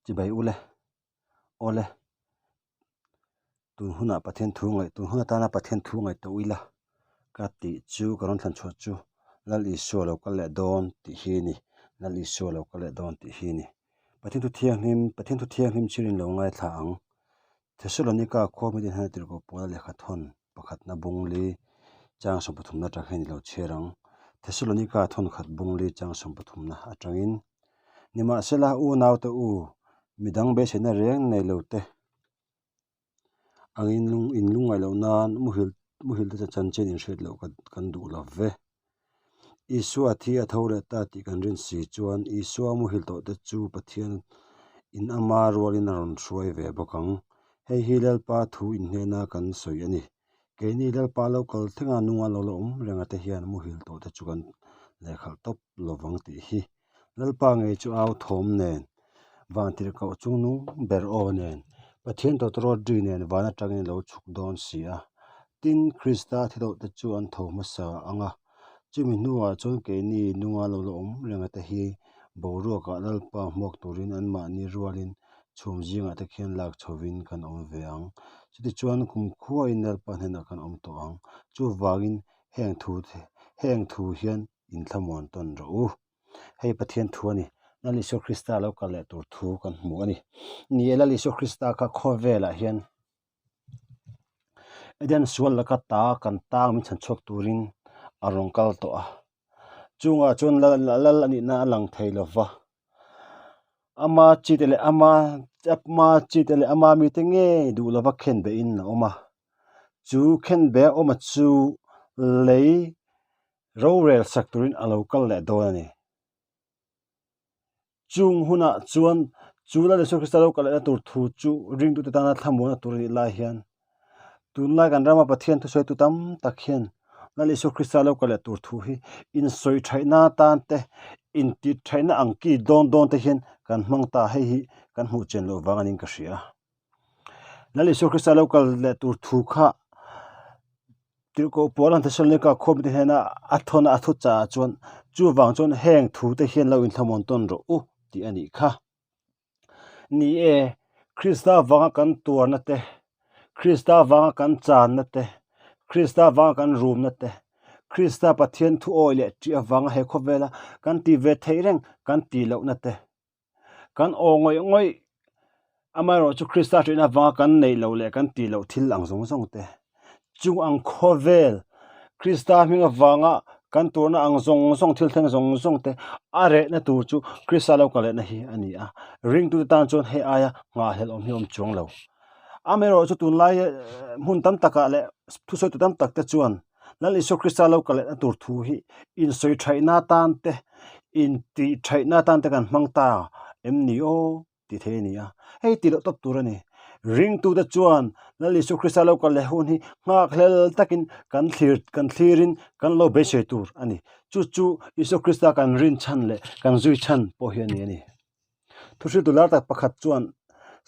Chibai ule, awle, tun hunah Pathian thu ngaih, tun hun atana Pathian thu ngaihtuah ila ka tih chu ka rawn thlan chhuah chu Lal Isua lo kal leh dawn tih hi a ni, Lal Isua lo kal leh dawn tih hi a ni. Pathian thu thianghlim, Pathian thu thianghlim chhirin lo ngaithla ang. Thesalonika khua hmeichhe hian tirhkoh pawl a lehkha thawn pakhatna bungli chang sawmpathumna atang hian i lo chhiar ang. Thesalonika thawn khat bungli chang sawmpathumna atangin nimahsela unaute u midang beiseina reng nei lo te angin lung in lungngaih loh nan muhil muhil te chanchin inhriat loh kan duh lo ve. Isua thi a tho leh ta tih kan rin si chuan Isua muhil tawh te chu Pathian in ama rualin a rawn hruai ve bawk ang. Hei hi Lalpa thu inhnena kan sawi a ni. Keini Lalpa lo kal thlenga nunga lo la awm renga te hian muhil tawh te chu kan lehkhalh tawp lovang tih hi Lalpa ngei chu au thawm nen, vantirhkoh chung nung ber aw nen, Pathian tawtawrawt ri nen van atangin a lo chhuk dawn si a. Tin, Krista thidawhte chu an tho hmasa ang a, chumi hnuah chuan keini nunga lo la awm renga te hi boruakah Lalpa hmuak turin anmahni rualin chhum zingah te khian lak chhovin kan awm ve ang. Chutichuan kumkhuain Lalpa hnenah kan awm tawh ang. Chuvangin heng thu heng thu hian inthlamuan tawn rawh u. Hei Pathian thu a ni. Lal Isua Krista lo kal leh tur thu kan hmu a ni. Ni e, Lal Isua Krista kha khawvelah hian Eden sual laka ta kan tang min chhan chhuak turin a rawn kal tawh a. Chungah chuan lal lal a nihna a lang thei lo va. Ama chi te leh ama ama chi te leh ama mite ngei duh lova khenbehin a awm a. Chu khenbeh a awm a chu lei Rorel sak turin a lo kal leh dawn a ni. Chung hunah chuan chu Lal Isua Krista lo kal lehna tur thu chu ringtute tana thlamuanna tur a nih lai hian tunlai kan rama Pathian thusawitu tam tak hian Lal Isua Krista lo kal leh tur thu hi insawi thaihna atan te, intih thaihna ang ki dawn dawn te hian kan hmang ta hei hi kan hmuh chian loh vang a niin ka hria. Lal Isua Krista lo kal leh tur thu kha Tirhkoh Paul an Thessalonica khawmte hnena a thawn a thu chah ah chuan chuvang chuan heng thu te hian lo inthlamuan tawn rawh u tih a nih kha. Ni e, Krista vanga kan tuarna te, Krista vanga kan channa te, Krista vanga kan rumna te, Krista Pathian thu awi leh ṭih avanga he khawvela kan tih ve theih reng kan tih lohna te, Kan aw ngawih ngawih amaherawh chu Krista ṭihna avanga kan neih loh leh kan tih loh thil ang zawng zawng te chung ang khawvel Krista hming avanga kan turna ang zawng zawng thil thleng zawng zawng te a rehna tur chu Krista lo kal lehna hi a ni a, ringtute tan chuan hei aia nghahhlelh awm hi a awm chuang lo. Amaherawh chu tunlai hmun tam takah leh thusawitu tam tak te chuan Lal Isua Krista lo kal lehna tur thu hi insawi thaihna atan te, intih thaihna atan te kan hmang ta em ni aw tih theih a ni a, hei tih loh tawp tur a ni. Ringtute chuan Lal Isua Krista lo kal leh hun hi nghakhlel takin kan thlir kan thlirin kan lo beisei tur a ni. Chu chu Isua Krista kan rin chhan leh kan zui chhan pawh hi a ni a ni. Thuhriltu lar tak pakhat chuan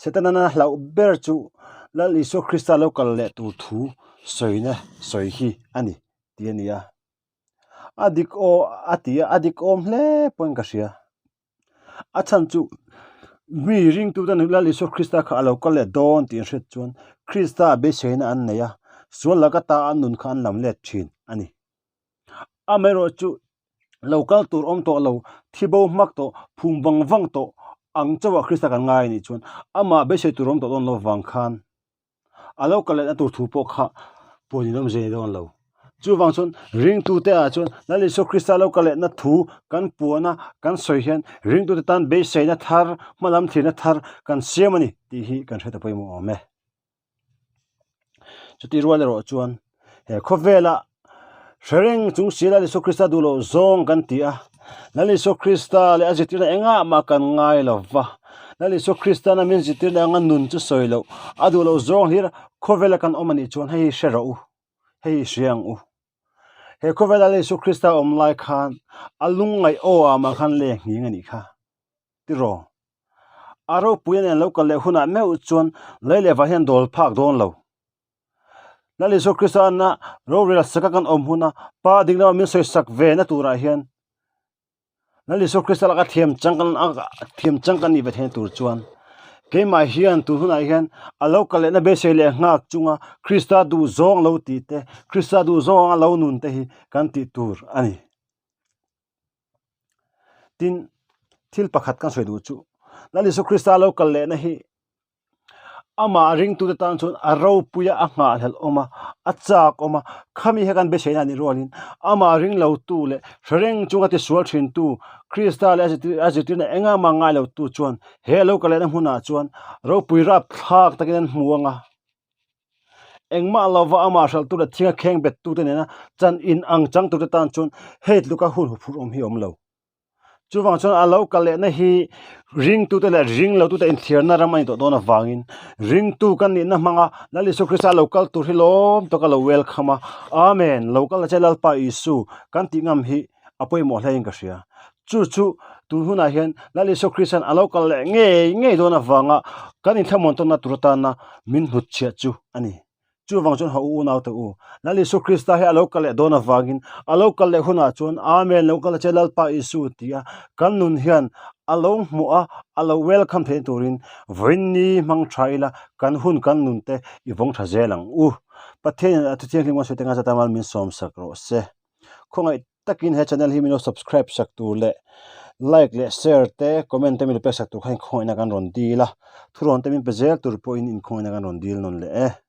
Setana hlauh ber chu Lal Isua Krista lo kal leh tur thu sawina sawi hi a ni tih a ni a. A dik aw a ti a, a dik awm hle pawhin ka hria. A chhan chu mi ringtute Lal Isua Krista kha a lo kal leh dawn tih an hriat chuan Krista beiseina an nei a, sual laka ta an nun kha an lam let thin a ni. Amaherawhchu lo kal tur awm tawh lo, thi bo hmak tawh, phum vang vang tawh ang chauh ah Krista kan ngai a nih chuan amah beisei tur awm tawh dawn lo vang khan a lo kal lehna tur thu pawh kha puan in awm zai dawn lo. Chuvang chuan ringtute ah chuan Lal Isua Krista lo kal lehna thu kan puan a, kan sawi hian ringtute tan beiseina thar, hmalam thlirna thar kan siam a ni tih hi kan hre ta pawimawh awm e. Chutih rual erawh chuan he khawvela hre reng chung si Lal Isua Krista duh loh zawng kan ti a, Lal Isua Krista leh a zirtirna engah mah kan ngai lo va, Lal Isua Kristana min zirtirna anga nun chu sawi loh a duh loh zawng hlir khawvela kan awm a nih chuan hei hi hre rawh u, hei hi hria ang u. He khawvela Lal Isua Krista awm lai khan a lungngaih aw ah mah khan leng nghing a nih kha tiraw? A ropui a nen lo kal leh hunah meuh chuan lei leh vah hian dawl phak dawn lo. Lal Isua Krista anna rorel saka kan awm huna Pa ding lama min sawi sak ve na turah hian Lal Isua Krista laka thiam chang kan thiam chang kan nih ve theihna tur chuan. Keimah hian tun hunah hian a lo kal lehna beisei leh nghak chunga Krista duhzawng lo tih te, Krista duhzawng anga lo nun te hi kan tih tur a ni. Tin, thil pakhat kan sawi duh chu Lal Isua Krista lo kal lehna hi Amah ringtute tan chuan a ropui a, a nghahhlelh awm a, a chak awm a, khami hian kan beiseina a nih rualin amah ring lotu leh hre reng chunga tisual thintu Krista leh a zirtirna engah mah ngai lotu chuan he a lo kal lehna hmunah chuan ropui rapthlak takin an hmu ang a. Engmah lova amah hralhtu leh thinga kheng bettute nena chan inang changtute tan chuan hei tluka hun huphurh awm hi a awm lo. Chuvang chuan a lo kal lehna hi ringtute leh ringlotute inthiarna ram a ni tawh dawn avangin ringtu kan nihna hmanga Lal Isua Krista lo kal tur hi lawm tawka lo welcome a, Amen, lo kal la che Lalpa Isu kan tih ngam hi a pawimawh hlein ka hria. Chu chu tun hunah hian Lal Isua Krista'n a lo kal leh ngei ngei dawn avanga kan inthlamuan tawnna tur atana min hnutchhiah chu a ni. Chuvang chuan ha u unau te u, Lal Isu Krista hi a lo kal leh dawn avangin a lo kal leh hunah chuan Amen lo kal a che Lalpa Isu tia kan nun hian a lo hmuh a, a lo welcome theihna turin vawiinni hmang tha ila kan hun kan nun te i vawng tha zel ang u. Pathianin a thuthianghlim kan sawi te ngaihzat amal min sawmsak rawh se. Khawngaih takin he channel hi min lo subscribe sak tur leh like leh share te comment te min lo pek sak tur kha inkhawngaihna kan rawn dil a, thurawn te min pe zel tur pawhin inkhawngaihna kan rawn dil nawn leh e.